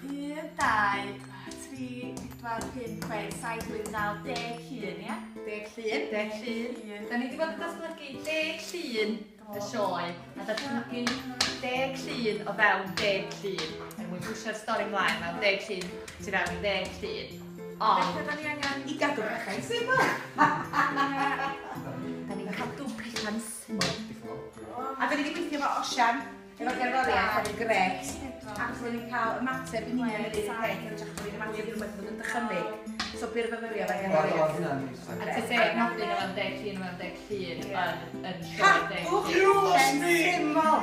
1, 2, 3, 4, 5, 6, 7, 8, 9, 10 llun, ia? 10 llun. 10 llun. Da ni wedi bod yn datblygu 10 llun y sioe, a datblygu 10 llun o fewn 10 llun, er mwyn pwsio'r stori ymlaen mewn 10 llun tu fewn i 10 llun. Ond... Felly, da ni angen... I gadw pethau'n syml. Da ni'n cadw pethau'n syml. A da ni wedi gweithio efo Osian, efo gerddoriaeth, oedd yn grêt. Achos oedden ni'n cael ymateb yn union yr un peth, yn hytrach bod ni'n ymateb i rhywbeth oedd yn dychymyg. So byrfyfyrio efo'r gerddoriaeth. A ti se, nodyn o fewn 10 llun o fewn 10 llun yn, yn sioe 10 Cadwch llun. pethau'n syml!